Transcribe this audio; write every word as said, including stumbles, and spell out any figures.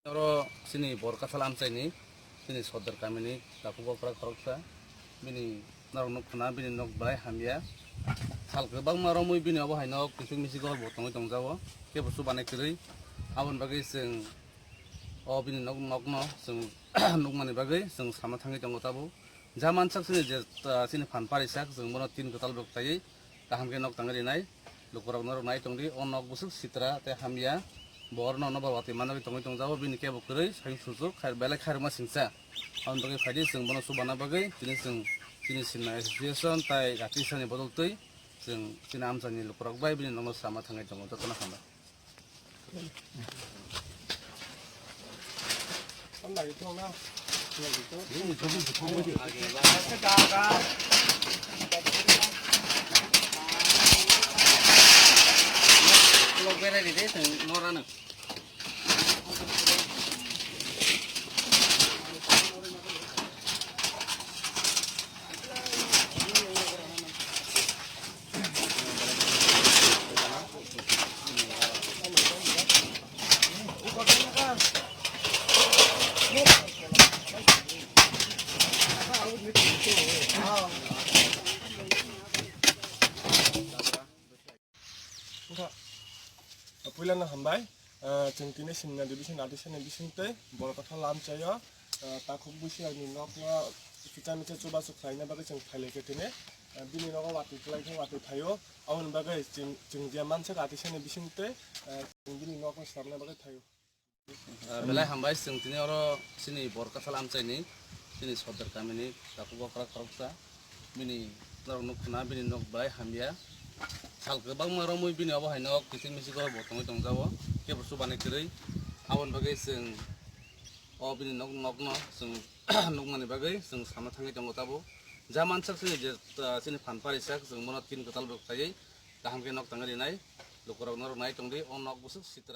Oro chini Borkathal amchaini, chini Sodar kamini takhuk okra khoroksa, bini norok nuk khna, bini nok belai hamya. Sal kwbangma romwi bini obo hai nok kisik misik o bo tongwi tongjago, kebo chubanai kwrwi. Aboni bagwi chwng o bini nok, nokno chwng nukmani bagwi chwng sama thangwi tongo tabuk. Ja mansak chini je, ah, chini phan parisak, chwng bono tin kwtal bo khlaiwi kaham khe nok tangwi rinai. Lukurok norok nai tongdi, o nok bwswk sitra tei hamya. Bo oro nono bo watwi manwi tongwi tongjago, bini kebo kwrwi, sayung suchuk, khai-, belai khairokma singcha. Aboni bagwi phaidi chwng bono chubana bagwi, tini chwng chini sinna association tai jatisani bodol twi chwng chini amchaini lukurok bai bini nokno sama thangwi tongo, jotono hambai. Wngkha, puilano hambai, ah, chwng tini Simna Division Adisani bisingtwi Borkathal amchaio, ah, takhuk busi ani nokno kicha micha chubachu khlaina bagwi chwng phailai khe tini, ah, bini nogo watwi kwlai khe watwi phaio, aboni bagwi chwng, chwng je mansak Adisani bisingtwi, ah, chwng bini nokno swlamna bagwi phaio. Ah, belai hambai, chwng tini oro chini Borkathal amchaini, chini Sodar kamini takhuk okra khoroksa, bini norok nuk khna, bini nok belai hamya. Sal kwbangma romwi bini obo hai nok kiching miching o bo tongwi tongjago, kebo chubanai kwrwi. Aboni bagwi chwng o bini nok, nokno chwng nukmani bagwi chwng samna thangwi tongo tabuk. Ja mansak chini je, ah, chini phan parisak, chwng bono tin kwtal bo khlaiwi kaham khe nok tangwi rinai. Lukurok norok nai tongdi, o nok bwswk sitra.